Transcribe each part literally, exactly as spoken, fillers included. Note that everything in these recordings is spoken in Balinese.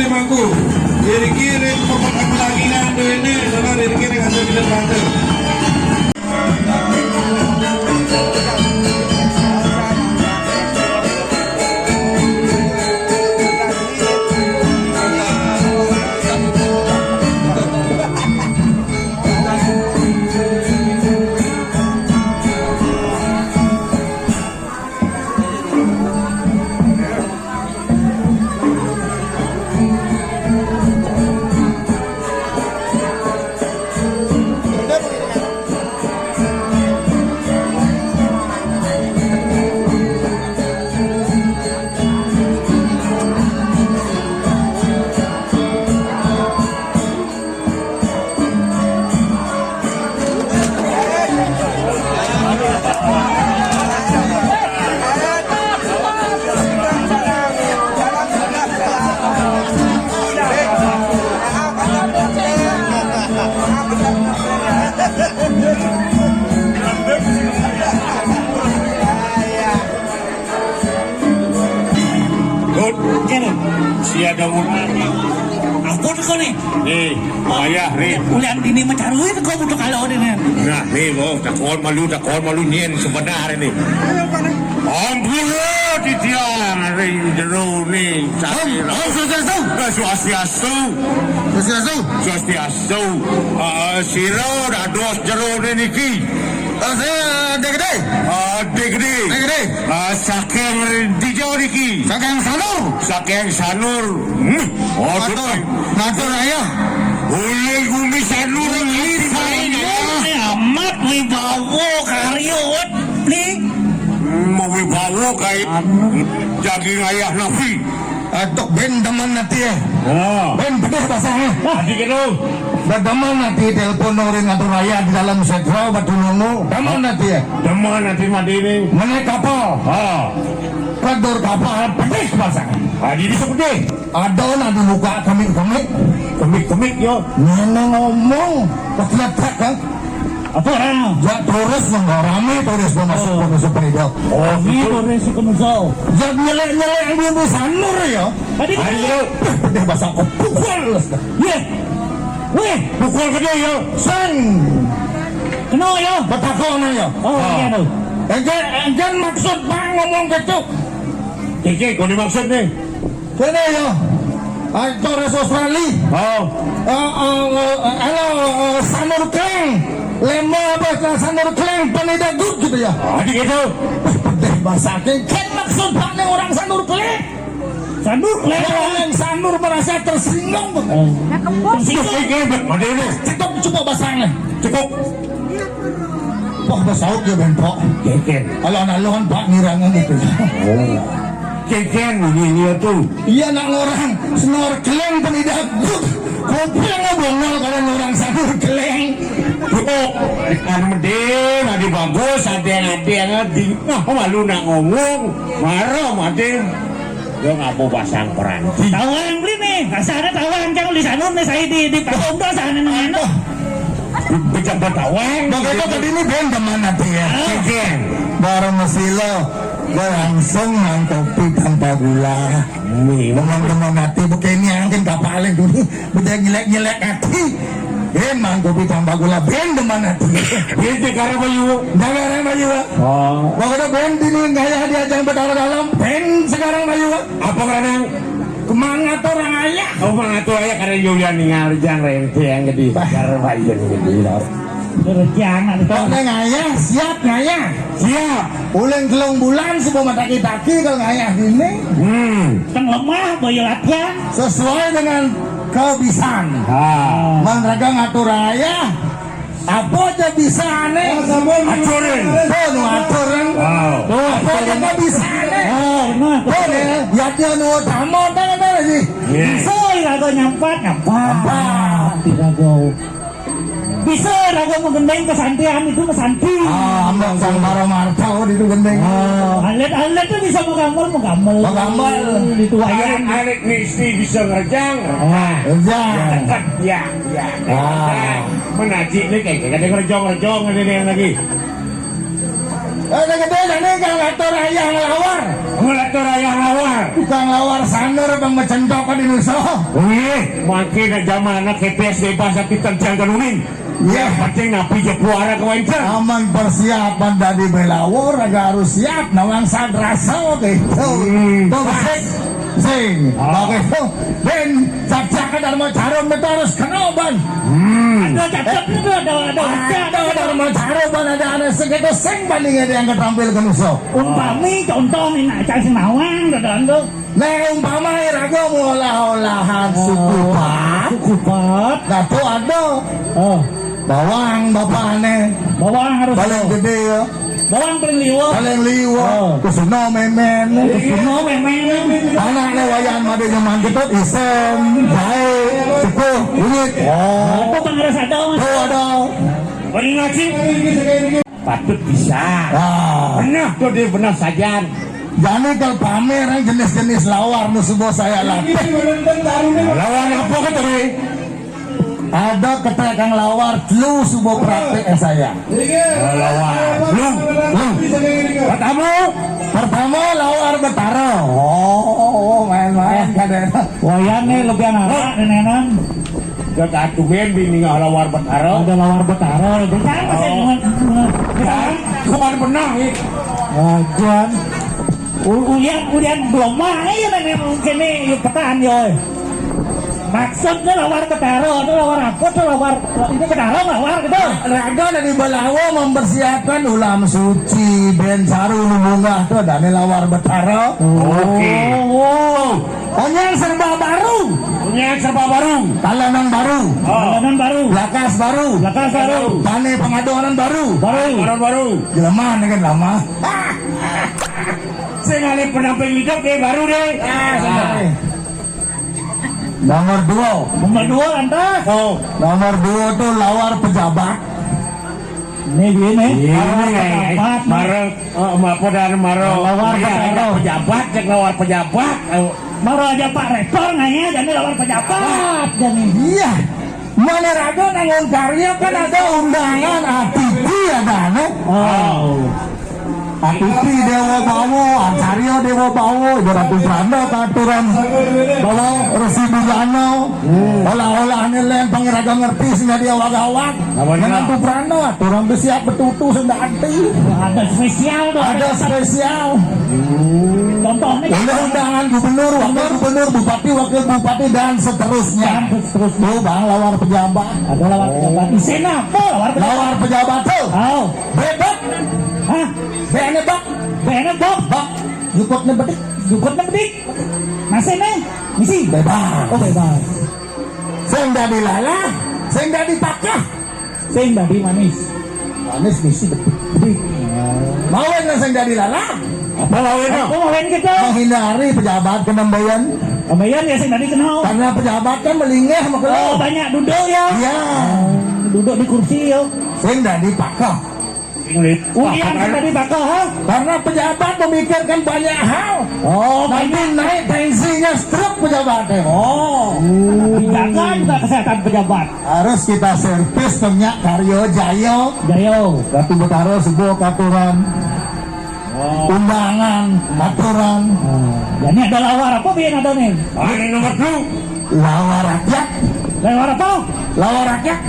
Mangku. Iriki ring pokok lagi nang duene, sabar iriki ring hasil kita bantu. Good. Kene. Si ada urang. Ampun kau nih. Nih, ayah nih. Ulian dini mah caruy kau butuh kalau nih. Nah, nih mau takon malu, takon malu nyen sebenarnya nih. Ampun lo, titiang ring jero nih. Om, Om, Swastiastu. Eh, Swastiastu. Swastiastu. Swastiastu. Eh, sira dados jero nih niki. Eh, saya Dek Gede. Ah, Dek Gede. Dek Gede. Ah, saking dija niki? Saking Sanur. Saking Sanur. Hmm. Oh, matur, matur ayah. Oleh Gumi Sanur. Gumi Sanur. Amat wibawa karya wet ni. Hmm, wibawa kae. Anu. Daging ayah nabi. Aduh, ben demen ati ya. Oh. Ben pedih basahnya. Adi kene. Dah demen ati telepon nurin ngatur raya di dalam setra batu nungu. Demen ati ya. Demen ati mati ini. Menaik kapal. Ah. Kedur kapal pedih basahnya. Adi bisa pedih. Ada nak dibuka kemik-kemik. Kemik-kemik yo. Ngene ngomong. Pas letak kan. Apa orang? Ya turis mah rame turis mah masuk. Oh. Ke Nusa Penida. Oh, ini gitu. Turis ke Nusa. Ya nyelek-nyelek di Nusa Nur ya. Tadi. Ayo. Dia bahasa aku pukul. Iya. Weh, pukul gede ya. Sang. Kena ya. Betakon ya. Oh, iya tuh. Engke, engke maksud Pak ngomong gitu. Kiki, kau dimaksud nih. Kene ya. Aktor Australia. Oh. Eh, eh, eh, halo, eh, Sanur Kleng. Lema apa ke Sanur Kleng, penida good gitu ya. Oh, di gitu. Pedih bahasa Kleng. Kan maksud Pak nih orang Sanur Kleng. Sanur Kleng. Orang Sanur merasa tersinggung. Oh. Tersinggung. Oke, oke, Pak. Mana ini? Cukup, cukup basahnya. Cukup. Wah, basaut ya, Ben, Pak. Keken. Alon-alon, Pak, ngirangan gitu. Oh. Keken, ini, ini tuh. Iya, nak orang snorkeling penida good. Kuping bongol kalau orang snorkeling. Oh, kan mending, adi bagus, adi yang adi yang adi. Nah, malu nak ngomong, marah, mati. Yo ngapa pasang peranti? Tawang beli nih, kasarnya tawang, jangan di sana nih, saya di, di Pak Omba sana nih, anu. Bisa bertawang. Begitu tadi ini ben demen ati ya. Ah. Keken. Bareng Mesilo, gue langsung nang kopi tanpa gula. Memang demen ati begini angin kapalnya dulu. Udah nyelek-nyelek ati. Ben mang kopi tanpa gula, ben demen ati. Ini karena bayu. Ndak karena bayu, Pak. Oh. Pokoknya ben dini ngayah diajang Betara Dalam, ben sekarang bayu, Pak. Apa karena? Kemang atau orang ayah? Oh, mang atau ayah karena Yulian ningal jang rente yang gede. Karena bayu yang gede, Pak. Kerjaan ada. Pokoknya ngayah, siap ngayah. Siap. Uling telung bulan sebelum mataki-taki kalau ngayah dini. Hmm. Teng lemah, boyo latihan. Sesuai dengan kebisan. Ah. Mang raga ngatur ayah. Apa aja bisa ane? Aturin. Tuh, nu aturin. Wow. Apa aja bisa ane? Ah, benar. Tuh, nih, yatnya nu utama, tuh, tuh, sih. Iya. Bisa, irago nyampat, nyampat. Nyampat. Irago. Bisa raga mau gendeng kesantian itu kesanti. Ah, ambang sang para marta, oh, itu gendeng. Ah, alit-alit tuh bisa mau gambar, mau gambar. Mau gambar. Itu wayang. Alit-alit mesti bisa ngerjang. Ah. Ngerjang. Tetep, ya, ya. Ah. Menaji ini kayak, kayak ngerjong-ngerjong ini yang lagi. Ada gedé jani kang atur ayah ngelawar. Ngelawar ayah ngelawar. Tukang lawar sanur bang mecentok di nuso. Wih, makin zaman anak K P S bebas tapi kerjaan kanunin. Iya. Penting napi je puara ke wancan. Aman persiapan dari belawar agak harus siap nawang sadrasa gitu. Hmm. Tuh, pas. Sing, ah. Oke, tuh. Ben, cak-cak Dharma Carum itu harus kena ban. Hmm. Ada cak-cak itu, ada, ada, ada, ada Dharma Carum ban, ada, ada segitu sing bandingnya dia yang tampil ke musuh. Umpami contoh nih, nak cak sing nawang, ada, ada. Nah, umpama iraga mau olah-olahan suku pat. Suku pat. Nah, tuh ada. Oh. Bawang, bapakne. Bawang harus. Paling gede ya. Bawang paling liwet. Paling liwet. Oh. Kusuna memen. Kusuna memen. Anak lewayan made nyaman gitu, isem, jahe, cukup, kunyit. Oh. Apa pangaras ada, Mas? Tuh ada. Beri ngaji. Patut bisa. Ah. Pernah tuh dia pernah sajan. Jani kalau pamer yang jenis-jenis lawar nu subuh saya latih. Lawar apa ke tadi? Ada ketekang lawar telu subuh praktek saya. Lawar. Lu, lu. Pertama, pertama lawar Betara. Oh, main-main kadang. Wayan nih lebih anak nenenan. Gak atuh ben bini lawar Betara. Ada lawar Betara. Bukan masih. Oh. Bukan benar nih. Wajan. Ulian, ulian belum mah ya nenek mungkin nih petan yo. Maksudnya lawar Betara, itu lawar apa tuh lawar? Ini Betara lawar gitu. Raga dari Balawa mempersiapkan ulam suci, ben saru nu munggah tuh dane lawar Betara. Oke. Oh. Onyang serba baru. Onyang serba baru. Talenan baru. Oh. Talenan baru. Lakas baru. Lakas baru. Tane pengadonan baru. Baru. Baru baru. Jelema dengan lama. Sing ale penampil hidup deh baru deh. Ah, nomor dua. Nomor dua lantas. Oh. Nomor dua tuh lawar pejabat. Ini dia nih. Ini lawar pejabat. Marek, oh, apa dan marek. Lawar pejabat. Pejabat, cek lawar pejabat. Oh. Marek aja Pak Rektor nanya jadi lawar pejabat jadi. Iya. Mana raga nangun karya kan ada undangan A T P ada anu. Oh. A T P Dewa Bawo, Ancarya Dewa Bawo, ibu Ratu Pranda katuran Bawo Resi Bujana. Hmm. Olah-olah ane len pangiraga ngerti sing dia wagawat. Dengan Ratu Pranda, aturan besiak betutu sing dadi. Ada spesial tuh. Ada spesial. Hmm. Contohnya. Oleh undangan gubernur, wakil gubernur, bupati, wakil bupati dan seterusnya. Dan seterusnya. Tuh bang lawar pejabat. Ada lawar pejabat. Isena apa lawar pejabat? Lawar pejabat tuh. Oh. Bebek. Hah? Bene bak. Bene bak. Bak. Jukutnya bedik. Jukutnya bedik. Nasi nih. Misi. Bebas. Oh bebas. Sing dadi lalah, sing dadi pakah. Sing dadi manis. Manis misi bedik. Bedik. Mawin lah sing dadi lalah. Apa mawin? Apa mawin kita? Menghindari pejabat kenembayan. Kenembayan ya sing dadi kenal. Karena pejabat kan melingeh makanya. Oh banyak duduk ya. Iya. Duduk di kursi ya. Sing dadi pakah. Ulian tadi bakal, ha? Karena pejabat memikirkan banyak hal. Oh, nanti naik tensinya stroke pejabatnya. Oh. Dijaga juga kesehatan pejabat. Harus kita servis minyak karyo jayo. Jayo. Ratu Betara sebuah katuran. Oh. Undangan, aturan. Oh. Jadi ada lawar apa biar ada nih? Ah, ini nomor dulu. Lawar rakyat. Lawar apa? Lawar rakyat.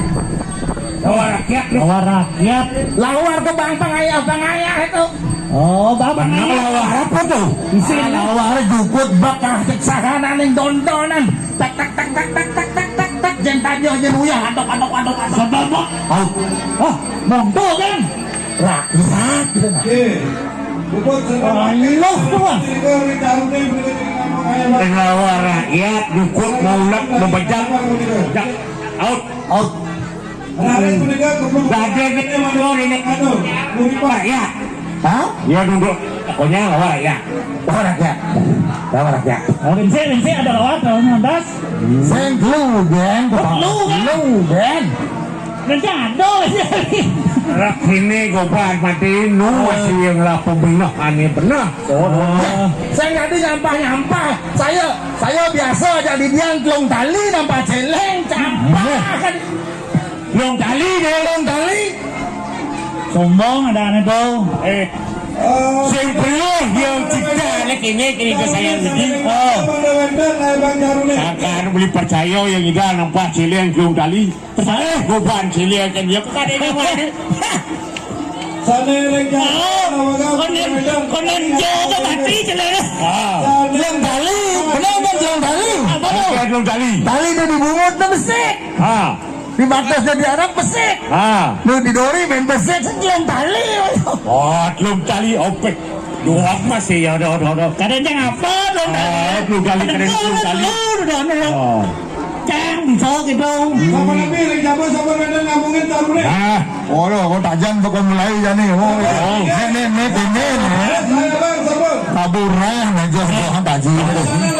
Lawar rakyat. Lawar rakyat. Lawar ke bang pengayah, pengayah itu. Oh, bang pengayah. Lawar apa tuh? Isi ah, lawar jukut bakah cek sahana ning dondonan. Tak tak tak tak tak tak tak tak tak jen tajah jen uyah adok adok adok adok. Sedobok. Oh. Oh, monggo kan? Rakyat gitu nah. Oke. Bubut sedang. Ayo tuh. Lawar rakyat, jukut, maulak, membejak. Jak, out. Out. Raden ini. Rakyat. Hah? Ya duduk. Pokoknya lawar rakyat. Lawar rakyat. Lawar rakyat. Oh, Rinsi, Rinsi ada lawar tahun enam belas. Sing lu, Gen. Lu, Gen. Lu, Gen. Rinsi ada. Rak sini gobat mati nu masih yang lah pembina aneh benar. Oh. Saya tadi nyampah-nyampah. Saya saya biasa aja di dia telung tali nampak celeng campah kan. Telung tali deh, telung tali. Sombong ada aneh tuh. Eh, Sing perlu dia cipta lek ini kini ke saya ini. Oh. Takkan beli percaya yang ida nampak cilik yang belum tali. Percaya goban cilik kan dia bukan ada yang mana. Sana yang konen konen jo tu mati cilik. Ah. Belum tali, benar kan belum tali. Apa tu? Belum tali. Tali tu dibungut tu besik. Ah. Di batas dia diarap besik. Ah. Lu di dori main besik sekian tali. Oh, belum tali opek. Dua masih ya, ada, ada, ada. Kadang jangan apa, belum tali. Ah, belum tali, kadang belum tali. Belum, belum, belum. Oh. Cang, bisa gitu. Sama lagi, lagi sama, sama kadang ngomongin taruh ni. Ah. Oh, lo, kau tajam tu kau mulai je ni. Oh, oh. Ni, ni, ni, ni, ni. Saya bang, sama. Taburah, ni, jauh, jauh, tajam.